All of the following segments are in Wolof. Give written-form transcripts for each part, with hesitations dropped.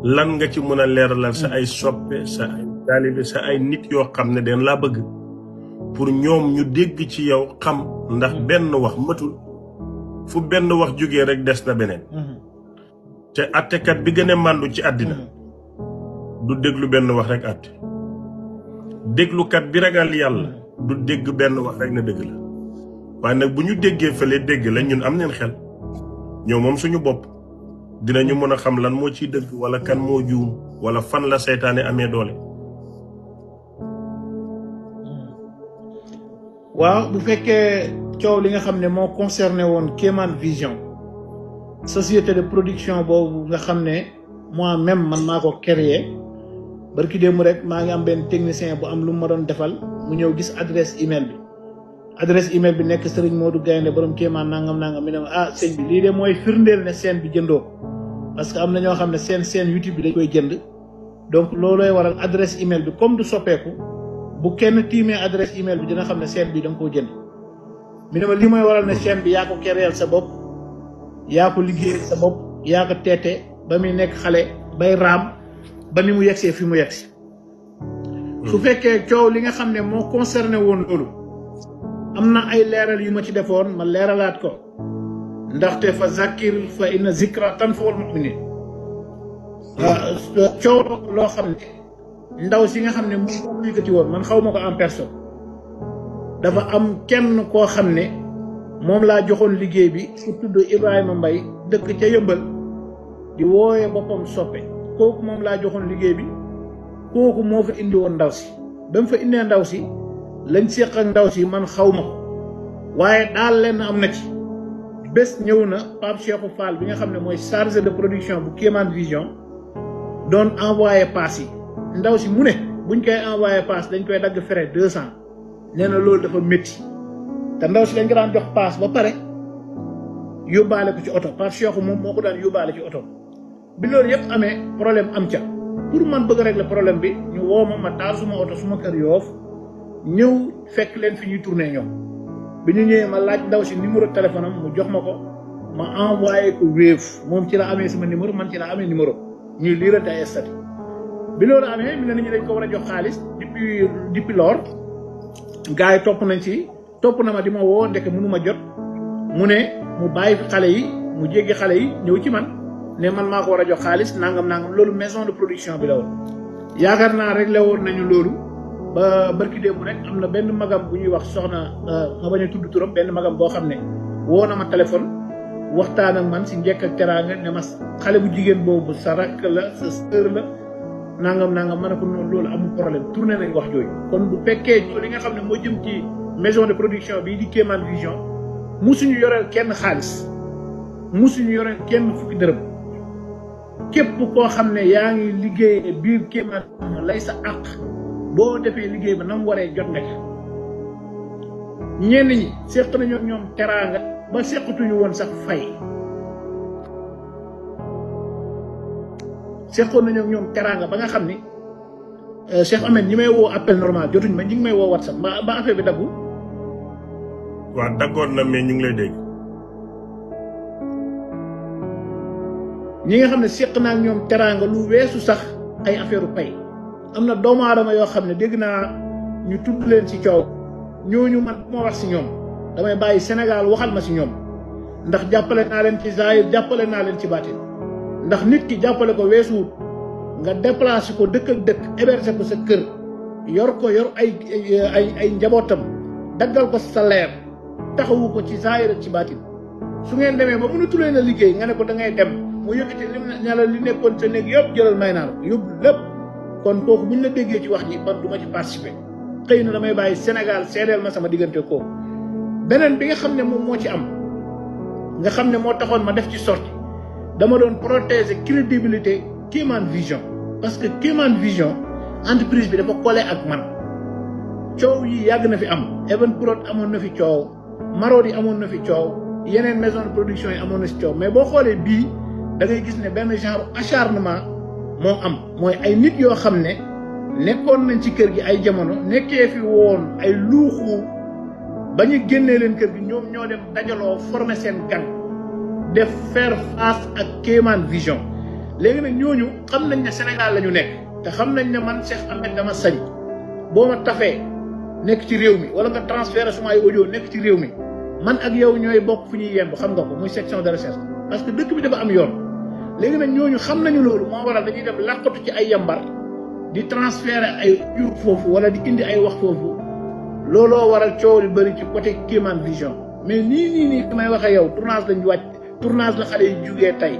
lan nga ci mën a leeralal sa ay soppe sa ay taalibe sa ay nit yoo xam ne den laa bëgg pour ñoom ñu dégg ci yow xam ndax benn wax matul fu benn wax jógee rek des na beneen te attekat bi gën a màndu ci àddina du déglu benn wax rek àtte déglukat bi ragal yàlla du dégg benn wax rek na dëgg la waaye nag bu ñu déggee fële dégg la ñun am neen xel ñoo moom suñu bopp dinañu mën a xam lan moo ciy dëgg wala kan moo juum wala fan la seytaane amee doole. waaw bu fekkee coow li nga xam ne moo concerné woon Kéemaan Vision société de production boobu nga xam ne moi-même man maa ko créé barki démb rek maa ngi am benn technicien bu am lu ma doon defal mu ñëw gis adresse email bi adresse email bi nekk Serigne Modou Gaynde borom Kéemaan nangam mi ne ma ah sëñ bi lii de mooy firndeel ne scène bi jëndoo parce que am na ñoo xam ne seen YouTube bi dañ koy jënd donc loolooy waral adresse email bi comme du soppeeku bu kenn tiimee adresse email bi dina xam ne scène bi da nga koo jënd mi ne ma li mooy waral ne scène bi yaa ko créer sa bopp yaa ko liggéeyal sa bopp yaa ko teete ba muy nekk xale bay raam ba ni mu yegsee fi mu yegsi su fekkee coow li nga xam ne moo concerné woon loolu am na ay leeral yu ma ci defoon ma leeralaat ko ndaxte fa zakir fa inna zikra tanfa'ul mu'minin coow loo xam ne ndaw si nga xam ne moom moo ko yëkkati woon man xaw ma ko en personne dafa am kenn koo xam ne moom laa joxoon liggéey bi ku tudd Ibrahima Mbaye dëkk ca Yëmbal di wooye boppam soppe kooku moom laa joxoon liggéey bi kooku moo fa indi woon ndaw si ba mu fa indee ndaw si lañ séq ak ndaw si man xaw ma ko waaye daal lenn am na ci bés ñëw na Pape Cheikhou Fall bi nga xam ne mooy chargé de production bu Kéemaan Vision doon envoyé pass yi ndaw si mu ne buñ koy envoyé pass dañ koy dagg frais 200 nee na loolu dafa métti te ndaw si dañ ko daan jox pass ba pare yóbbaale ko ci oto Pape Cheikhou moom moo ko daan yóbbaale ci oto bi loolu yëpp amee problème am ca pour man bëgg a régler problème bi ñu woo ma taal suma oto suma kër Yoof ñëw fekk leen fi ñuy tourné ñoom bi ñu ñëwee ma laaj ndaw si numéro téléphone am mu jox ma ko ma envoyé ko Wave moom ci la amee sama numéro man ci la amee numéro ñuy liirante ay statut bi loolu amee mi ne nit ñi dañ ko war a jox xaalis depuis lors gars yi topp na ma di ma woo ndeke mënu ma jot mu ne mu bàyyi fi xale yi mu jéggi xale yi ñëw ci man ne man maa ko war a jox xaalis nangam loolu maison de production bi la woon yaakaar naa réglé woon nañu loolu ba barki démb rek am na benn magam bu ñuy wax soxna ma bañ a tudd turam benn magam boo xam ne woo na ma téléphone waxtaan ak man si njëkk ak teraanga ne ma xale bu jigéen boobu sa rakk la sa sœur la nangam ma ne ko noonu loolu amul problème tourné nañ wax jooju kon bu fekkee li nga xam ne moo jëm ci maison de production bii di Kéemaan Vision musuñu yoreel kenn xaalis musuñu yoreel kenn fukki dërëm képp koo xam ne yaa ngi liggéey biir Kéemaan lay sa àq boo defee liggéey ba na mu waree jot nga ca ñenn ñi seq nañoo ñoom teraanga ba seqatuñu woon sax fay seqoon nañoo ñoom teraanga ba nga xam ni Cheikh Ahmed ñi may woo appel normal jotuñ ma ñi ngi may woo WhatsApp ba affaire bi daggu. waaw daggoon na mais ñu ngi lay dégg. ñi nga xam ne seq naa ak ñoom teraanga lu weesu sax ay affaire pay am na doomu aadama yoo xam ne dégg naa ñu tudd leen ci coow ñooñu man bu ma wax si ñoom damay bàyyi Sénégal waxal ma si ñoom ndax jàppale naa leen ci zahir jàppale naa leen ci baatin ndax nit ki jàppale ko weesuwut nga déplacé ko dëkk ak dëkk hébergé ko sa kër yor ay njabootam daggal ko salaire taxawu ko ci zahir ak ci baatin su ngeen demee ba mënatu leen a liggéey nga ne ko da ngay dem mu yëkkati li nekkoon sa néeg yëpp jëlal may naa la yóbbu lépp kon kooku buñ la déggee ci wax ji man du ma ci participer xëy na damay bàyyi Sénégal seedeel ma sama diggante kooku beneen bi nga xam ne moom moo ci am nga xam ne moo taxoon ma def ci sorti dama doon protéger crédibilité Kéemaan Vision parce que Kéemaan Vision entreprise bi dafa collé ak man coow yi yàgg na fi am Evenprod amoon na fi coow Marodi amoon na fi coow yeneen maison de production yi amoon na si coow mais boo xoolee bii da ngay gis ne benn genre acharnement moo am mooy ay nit yoo xam ne nekkoon nañ ci kër gi ay jamono nekkee fi woon ay luuxu ba ñu génnee leen kër gi ñoom ñoo dem dajaloo former seen gang def faire face ak Kéemaan Vision léegi nag ñooñu xam nañ ne Sénégal la ñu nekk te xam nañ ne man Cheikh Ahmed dama sañ boo ma tafee nekk ci réew mi wala nga transféré suma ay audio nekk ci réew mi man ak yow ñooy bokk fu ñuy yemb xam nga ko muy section de recherche parce que dëkk bi dafa am yoon léegi nag ñooñu xam nañu loolu moo waral dañuy dem làqatu ci ay yambar di transféré ay jur foofu wala di indi ay wax foofu looloo waral coow li bëri ci côté Kéemaan Vision mais nii fi may waxee yow tournage lañu wàcc tournage la xale yi jugee tey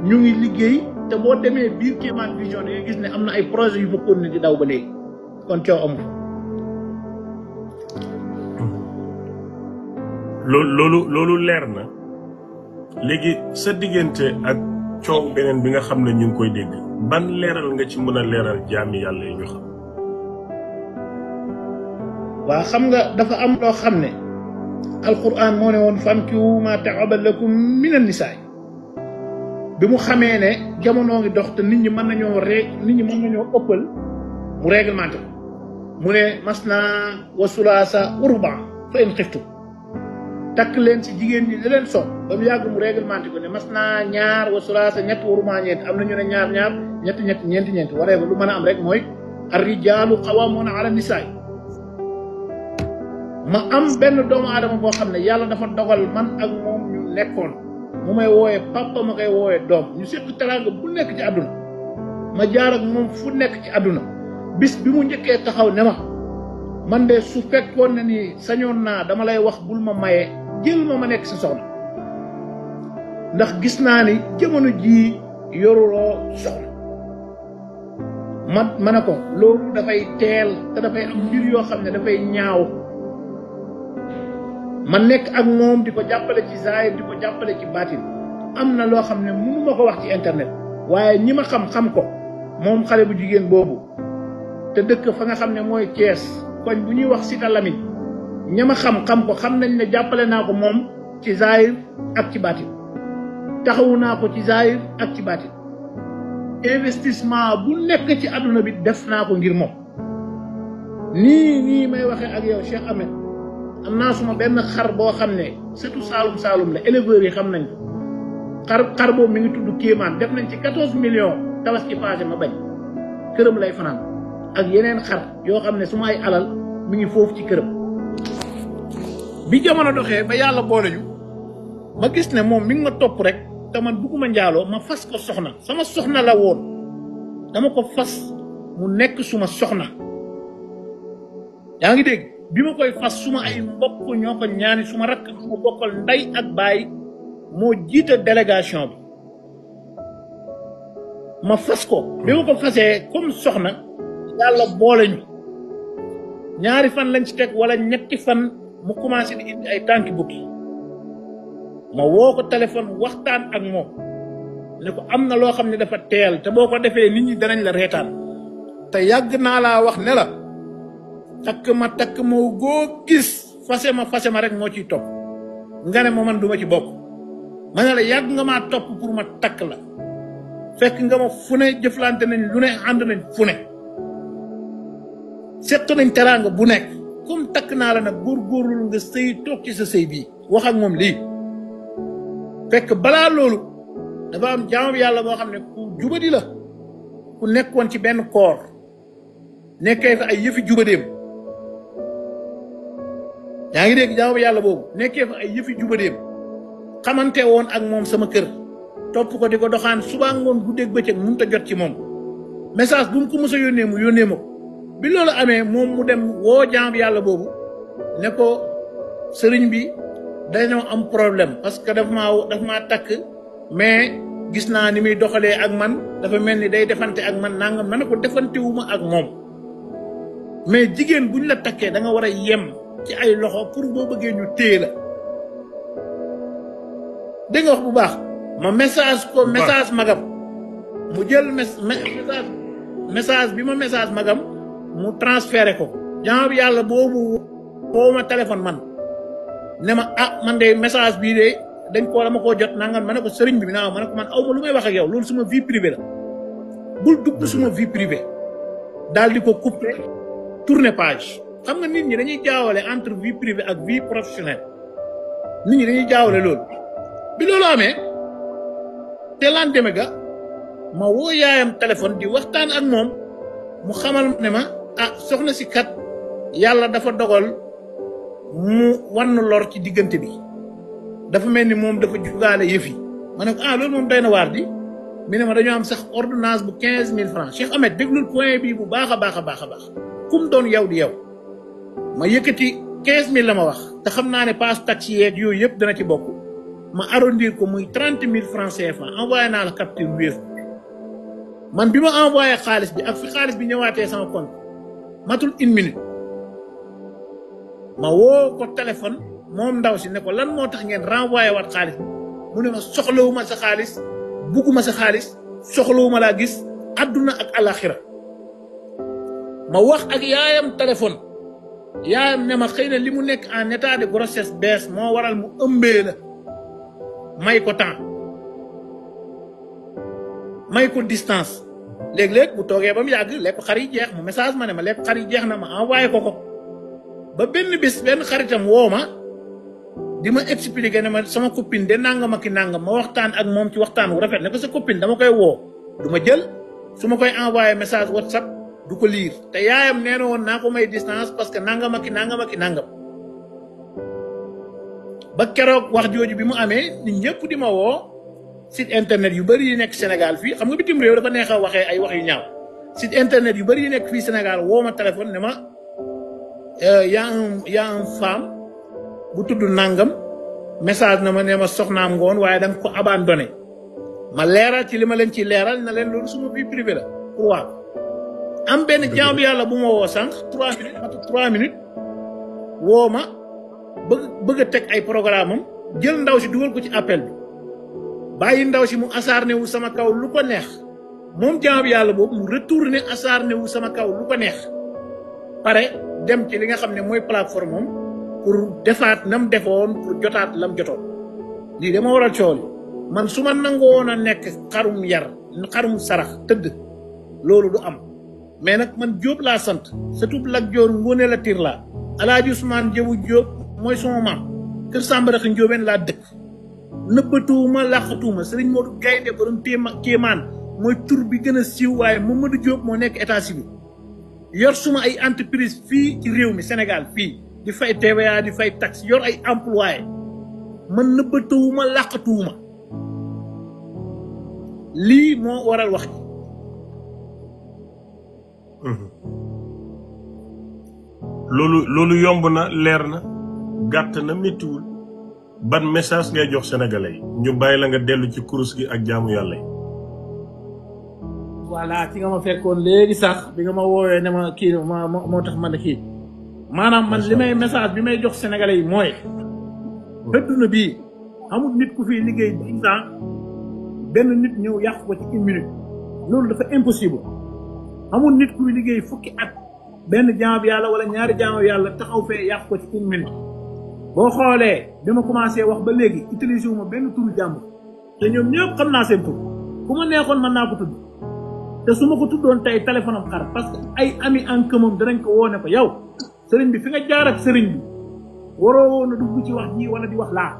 ñu ngi liggéey te boo demee biir Kéemaan Vision da ngay gis ne am na ay projet yu fa continué di daw ba léegi kon coow amu loolu leer na léegi sa diggante ak coow beneen bi nga xam ne ñu ngi koy dégg ban leeral nga ci mën a leeral jaami yàlla yi ñu xam. waa xam nga dafa am loo xam ne alquran moo ne woon fankihu ma taaba lakum min an-nisaa bi mu xamee ne jamono ngi dox te nit ñi mën nañoo ëppal mu réglementé ko mu ne masna wa sulaasa wa rubaa fa in xiftu takk leen si jigéen ñi di leen so ba mu yàgg mu réglementé ko ne masna ñaar wa sulaasa ñett wa rubaa ñeent am na ñu ne ñaar ñeenti waree ba lu mën a am rek mooy ar-rijaalu qawwaamuuna ala nisaa ma am benn doomu aadama boo xam ne yàlla dafa dogal man ak moom ñu nekkoon mu may wooyee papa ma koy wooyee doom ñu seq teraanga bu nekk ci àdduna ma jaar ak moom fu nekk ci àdduna bis bi mu njëkkee taxaw ne ma man de su fekkoon ne ni sañoon naa dama lay wax bul ma maye jël ma nekk sa soxna ndax gis naa ni jamono jii yoruloo soxna ma ne ko loolu dafay teel te dafay am mbir yoo xam ne dafay ñaaw ma nekk ak moom di ko jàppale ci zaahir di ko jàppale ci baatin am na loo xam ne mënu ma ko wax ci internet waaye ñi ma xam ko moom xale bu jigéen boobu te dëkk fa nga xam ne mooy Thiès koñ bu ñuy wax Cité Lamine ña ma xam ko xam nañ ne jàppale naa ko moom ci zaahir ak ci baatin taxawu naa ko ci zaahir ak ci baatin investissement bu nekk ci àdduna bi def naa ko ngir moom nii may waxee ak yow Cheikh Ahmed am naa suma benn xar boo xam ne surtout Saalum la éleveurs yi xam nañ ko xar boobu mi ngi tudd Kéemaan def nañ ci 14 millions tabaski passé ma bañ këram lay fanaan ak yeneen xar yoo xam ne suma ay alal mi ngi foofu ci këram bi jamono doxee ba yàlla boole ñu ma gis ne moom mi ngi ma topp rek te man bugguma njaaloo ma fas ko soxna sama soxna la woon dama ko fas mu nekk suma soxna yaa ngi dégg bi ma koy fas suma ay mbokk ñoo ko ñaani suma rakk suma bokkal ndey ak baay moo jiite délégation bi ma fas ko bi ma ko fasee comme soxna yàlla boole ñu ñaari fan lañ ci teg wala ñetti fan mu commencé di indi ay tànki bukki ma woo ko téléphone waxtaan ak moom ne ko am na loo xam ne dafa teel te boo ko defee nit ñi danañ la reetaan te yàgg naa laa wax ne la takk ma goo gis fase ma rek moo ciy topp nga ne ma man duma ci bokk ma ne la yàgg nga maa topp pour ma takk la fekk nga ma fu ne jëflante nañ lu ne ànd nañ fu ne seq nañ teraanga bu nekk comme takk naa la nag góorgóorlu nga sëy toog ci sa sëy bii wax ak moom lii fekk balaa loolu dafa am jaamu yàlla boo xam ne ku jubadi la ku nekkoon ci benn koor nekkee fa ay yëfi jubadeem yaa ngi dégg jaamu yàlla boobu nekkee fa ay yëfi jubadeem xamante woon ak moom sama kër topp ko di ko doxaan suba ngoon guddeeg bëccëg mënut a jot ci moom message bu mu ko mës a yónnee mu yónnee ma ko bi loolu amee moom mu dem woo jaamu yàlla boobu ne ko sëriñ bi dañoo am problème parce que daf maa takk mais gis naa ni muy doxalee ak man dafa mel ni day defante ak man nangam ma ne ko defantewuma ak moom mais jigéen buñ la takkee da nga war a yem ci ay loxo pour boo bëggee ñu téye la dégg nga wax bu baax ma message ko message magam mu jël message bi ma message magam mu transféré ko genre yàlla boobu woo ma téléphone man ne ma man de message bii de dañ koo dama koo jot nangam ma ne ko sëriñ bi ma ne ko man aw ma lu may wax ak yow loolu suma vie privée la bul dugg suma vie privée daal di ko couper tourner page xam nga nit ñi dañuy jaawale entre vie privée ak vie professionnelle nit ñi dañuy jaawale loolu bi loolu amee te lendemain ga ma woo yaayam téléphone di waxtaan ak moom mu xamal ne ma ah soxna si kat yàlla dafa dogal mu wann lor ci diggante bi dafa mel ni moom dafa jugaale yëf yi ma ne ko ah loolu moom doy na waar di mi ne ma dañoo am sax ordonnance bu 15000 francs Cheikh Ahmed déglul point bi bu baax a baax a baax a baax kum doon yow di yow ma yëkkati 15000 la ma wax te xam naa ne passe taxi yeeg yooyu yëpp dana ci bokk ma arrondir ko muy 30000 francs CFA envoyé naa la capture Wave man bi ma envoyé xaalis bi ak fi xaalis bi ñëwaatee sama compte matul 1 minute ma woo ko téléphone moom ndaw si ne ko lan moo tax ngeen renvoyé waat xaalis bi mu ne ma soxlawuma sa xaalis bugguma sa xaalis soxlawuma laa gis àdduna ak alaxira ma wax ak yaayam téléphone yaayam ne ma xëy na li mu nekk en état de grossesse bees moo waral mu ëmbee la may ko temps may ko distance léeg-léeg bu toogee ba mu yàgg lekk xar yi jeex mu message ma ne ma lekk xar yi jeex na ma envoyé ko ko ba benn bis benn xaritam woo ma di ma expliquer ne ma sama copine de nangam ak nangam ma waxtaan ak moom ci waxtaan wu rafet ne ko sa copine dama koy woo du ma jël su ma koy envoyé message WhatsApp du ko lire te yaayam nee na woon naa ko may distance parce que nangam ak nangam ba keroog wax jooju bi mu amee nit ñëpp di ma woo site internet yu bëri yi nekk Sénégal fii xam nga bitim réew dafa neex a waxee ay wax yu ñaaw site internet yu bëri yi nekk fii Sénégal woo ma téléphone ne ma y a un femme bu tudd nangam message na ma ne ma soxnaam ngoon waaye da nga ko abandonné ma leeral ci li ma leen ci leeral na leen loolu suma vie privée la pour waaw am benn jàmb yàlla bu ma woo sànq 3 minutes woo ma bëgg a teg ay programme am jël ndaw si dugal ko ci appel bi bàyyi ndaw si mu acharné wu sama kaw lu ko neex moom jàmb yàlla boobu mu retourné acharné wu sama kaw lu ko neex pare dem ci li nga xam ne mooy plateforme am pour defaat nam defoon pour jotaat lam jotoon lii dama waral coow li man su ma nangoon a nekk xarum yar xarum sarax tëdd loolu du am mais nag man Jóob laa sant surtout Lat Joor Ngoone Latiir laa Alaaji Usmaan Jëbu Jóob mooy sama maam kër Sàmbaraxi Njóobeen laa dëkk nëbbatuwuma làqatuwuma Sëriñ Moodu Gaynde borom Kéemaan mooy tur bi gën a siiw waaye Mamadou Diop moo nekk état civil yor suma ay entreprise fii ci réew mi Sénégal fii di fay TVA di fay taxe yor ay employé man nëbbatuwuma làqatuwuma lii moo waral wax ji loolu yomb na leer na gàtt na méttiwul ban message ngay jox sénégalais yi ñu bàyyi la nga dellu ci kurus gi ak jaamu yàlla yi. voilà ci nga ma fekkoon léegi sax bi nga ma woowee ne ma kii moo tax ma ne kii maanaam man li may message bi may jox sénégalais yi mooy adduna bii amul nit ku fii liggéey 10 ans benn nit ñëw yàq ko ci 1 minute loolu dafa impossible amul nit kuy liggéey fukki at benn jaam yàlla wala ñaari jaam yàlla taxaw fee yàq ko ci 1 minute boo xoolee bi ma commencé wax ba léegi utilisé wu ma benn turu jàmbur te ñoom ñëpp xam naa seen tur ku ma neexoon mën naa ko tudd te su ma ko tuddoon tey téléphone am xar parce que ay ami en commun danañ ko woone ko yow sëriñ bi fi nga jaar ak sëriñ bi waroo woon a dugg ci wax ji wala di wax laa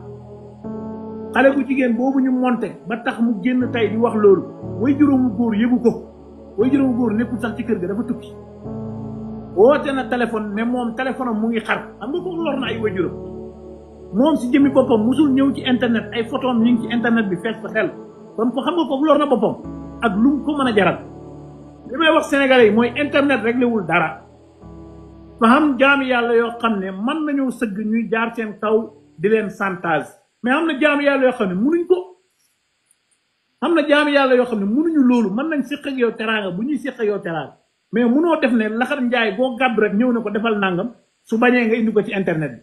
xale bu jigéen boobu ñu monté ba tax mu génn tey di wax loolu way juróomu góor yëgu ko way juróomu góor nekkul sax ci kër ga dafa tukki woote na téléphone mais moom téléphone am mu ngi xar xam nga ko lor na ay way juróom moom si jëmmi boppam musul ñëw ci internet ay photo am ñu ngi ci internet bi fees fa xel kon ko xam nga ko lor na boppam ak lu mu ko mën a jaral li may wax sénégalais yi mooy internet réglé wul dara fa xam jaami yàlla yoo xam ne mën nañoo sëgg ñuy jaar seen kaw di leen chantage mais am na jaami yàlla yoo xam ne munuñ ko am na jaami yàlla yoo xam ne munuñu loolu mën nañ séq ak yow teraanga bu ñuy séq ak yow teraanga mais munoo def ne laxar njaay boo gàddu rek ñëw na ko defal nangam su bañee nga indi ko ci internet bi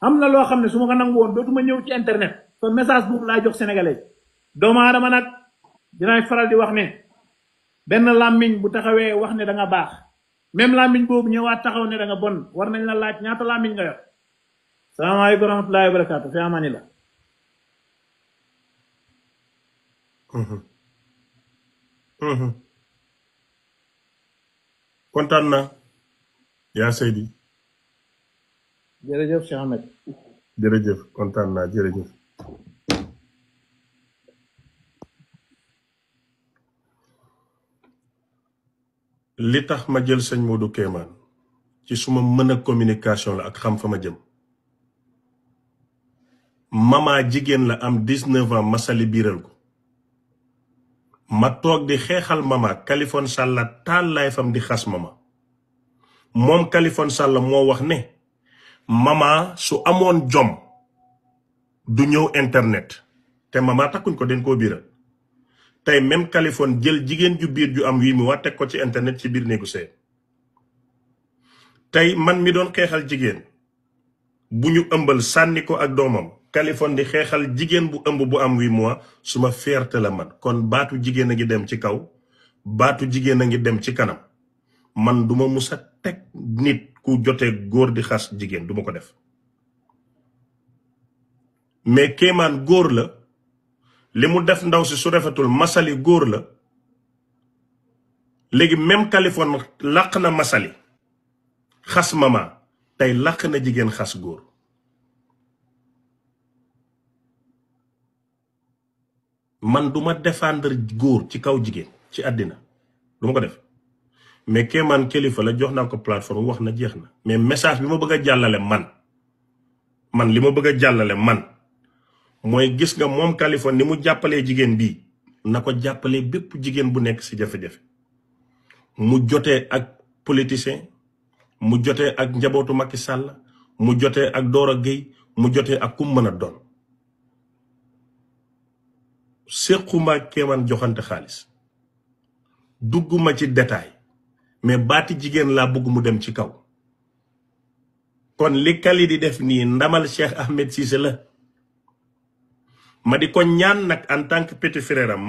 am na loo xam ne su ma ko nangu woon dootuma ñëw ci internet kon message boobu laa jox sénégalais doomu aadama nag dinaay faral di wax ne benn làmmiñ bu taxawee wax ne da nga baax même làmmiñ boobu ñëwaat taxaw ne da nga bon war nañ la laaj ñaata làmmiñ nga yor salaamaaleykum wa rahmatullahi wa barakaatu fi amani la kontaan na yaa Seydi jërëjëf Cheikh Ahmed jërëjëf kontaan naa jërëjëf li tax ma jël sëñ Modou Kéemaan ci suma mën a communication la ak xam fa ma jëm. mama jigéen la am 19 ans masali biiral ko ma toog di xeexal mama Kaliphone Sall taal laay fam di xas mama moom Kaliphone Sall moo wax ne mama su amoon jom du ñëw internet te mama takkuñ ko den koo biiral tey même Kaliphone jël jigéen ju biir ju am wii mu wax teg ko ci internet ci biir néegu sëy tey man mi doon xeexal jigéen bu ñu ëmbal sànni ko ak doomam Kaliphone di xeexal jigéen bu ëmb bu am 8 mois suma fierté la man kon baatu jigéen a ngi dem ci kaw baatu jigéen a ngi dem ci kanam man duma musa teg nit ku jotee góor di xas jigéen duma ko def mais Kéemaan góor la li mu def ndaw si su rafetul masali góor la léegi même Kaliphone làq na masali xas mama tey làq na jigéen xas góor man duma défendre góor ci kaw jigéen ci àddina duma ko def mais Kéemaan kilifa la jox naa ko plateforme wax na jeex na mais message bi ma bëgg a jàllale man li ma bëgg a jàllale man mooy gis nga moom Kaliphone ni mu jàppalee jigéen bii na ko jàppalee bépp jigéen bu nekk ci jafe-jafe mu jotee ak politicien mu jotee ak njabootu Macky Sall mu jotee ak Dora Gueye mu jotee ak kum mën a doon séquma Kéemaan joxante xaalis dugguma ci détail mais baati jigéen laa bëgg mu dem ci kaw kon li Kali di def nii ndamal Cheikh Ahmed Cissé la ma di ko ñaan nag en tant que petit frère am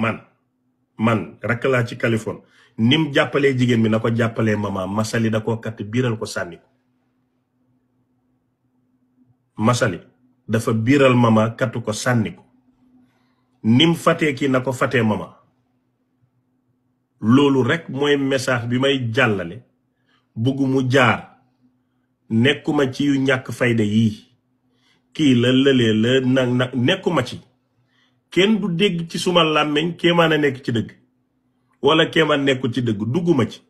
man rakk laa ci Kaliphone nim jàppalee jigéen bi na ko jàppalee mama masali da koo katt biiral ko sànni ko masali dafa biiral mama kattu ko sànni ko nim fatee kii na ko fatee mama loolu rek mooy message bi may jàllale bugg mu jaar nekkuma ci yu ñàkk fayda yii kii la lëlee la nag nekkuma ci kenn du dégg ci suma làmmeñ Kéemaan a nekk ci dëgg wala Kéemaan nekkul ci dëgg dugguma ci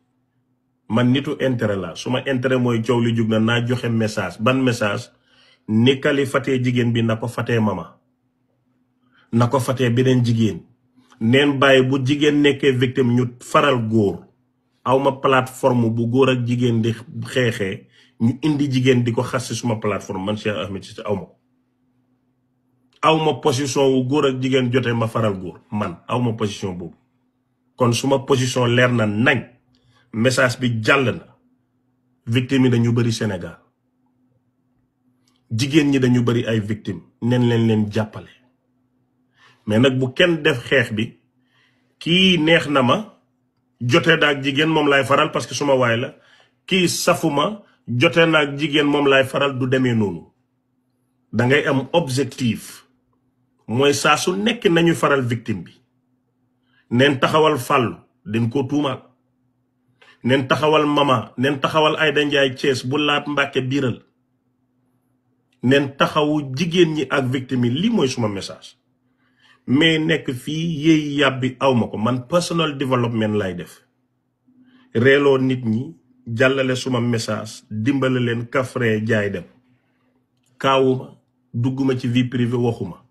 man nitu intérêt la suma intérêt mooy coow li jug na naa joxe message ban message ni Kali fatee jigéen bi na ko fatee mama na ko fatee beneen jigéen neen bàyyi bu jigéen nekkee victime ñu faral góor awma plateforme bu góor ak jigéen di xeexee ñu indi jigéen di ko xas ci suma plateforme man Cheikh Ahmed Cissé awma position wu góor ak jigéen jotee ma faral góor man awma position boobu kon suma position leer na nañ message bi jàll na victime yi dañu bari Sénégal jigéen ñi dañu bari ay victime nen leen jàppale mais nag bu kenn def xeex bi kii neex na ma jotee naag jigéen moom laay faral parce que suma waay la kii safuma jotee naag jigéen moom laay faral du demee noonu dangay am objectif mooy saa su nekk nañu faral victime bi neen taxawal fàllu den ko tuumaal neen taxawal mama neen taxawal Ayda Njaay Cees bu laat Mbàkke biiral neen taxawu jigéen ñi ak victime yi lii mooy suma message mais nekk fii yéey yàbbi awma ko man personal development lay def reeloo nit ñi jàllale suma message dimbale leen kafree jaay dem kaawuma dugguma ci vie privée waxuma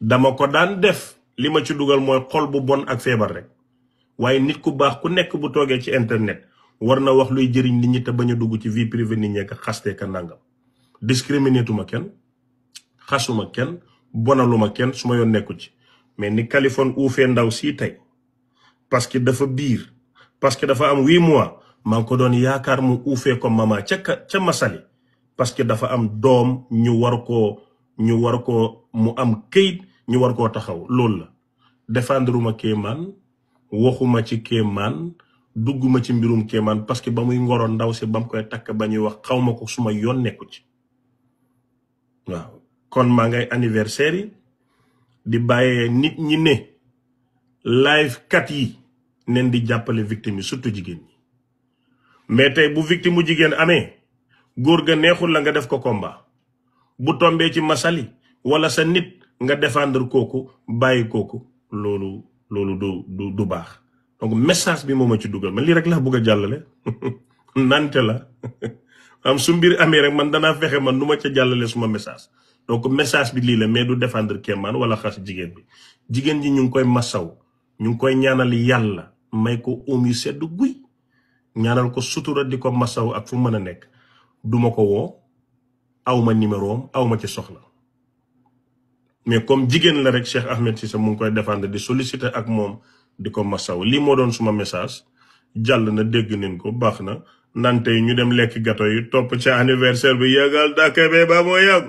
dama ko daan def li ma ci dugal mooy xol bu bon ak feebar rek waaye nit ku baax ku nekk bu toogee ci internet war na wax luy jëriñ nit ñi te bañ a dugg ci vie privée nit ñi ka xaste ka nangam discriminatuma kenn xasuma kenn bonaluma kenn su ma yoon nekku ci mais ni Kaliphone uufee ndaw sii tey parce que dafa biir parce que dafa am 8 mois maa ngi ko doon yaakaar mu uufee ko mama ca masali parce que dafa am doom ñu war ko mu am këyit ñu war koo taxaw loolu la défendruma Kéemaan waxuma ci Kéemaan dugguma ci mbirum Kéemaan parce que ba muy ngoro ndaw si ba mu koy takk ba ñuy wax xawma ko suma yoon nekku ci waaw kon maa ngay anniversaire yi di bàyyee nit ñi ne live kat yi nen di jàppale victime yi surtout jigéen ñi mais tey bu victime mu jigéen amee góor ga neexul la nga def ko combat bu tombee ci masali wala sa nit nga défendre kooku bàyyi kooku loolu du baax donc message bi moo ma ci dugal man lii rek laa bëgg a jàllale nante la am su mbir amee rek man danaa fexe man nu ma ca jàllale suma message donc message bi lii la mais du défendre Kéemaan wala xas jigéen bi jigéen ji ñu ngi koy masaw ñu ngi koy ñaanal yàlla may ko yu sedd guy ñaanal ko sutura di ko masaw ak fu mën a nekk duma ko woo awma numéro am awma ci soxla mais comme jigéen la rek Cheikh Ahmed Cissé mu ngi koy défendre di solliciter ak moom di ko masaw lii moo doon suma message jàll na dégg nañ ko baax na nante ñu dem lekk gâteau yi topp ca anniversaire bi yëgal dàkke bee ba moo yàgg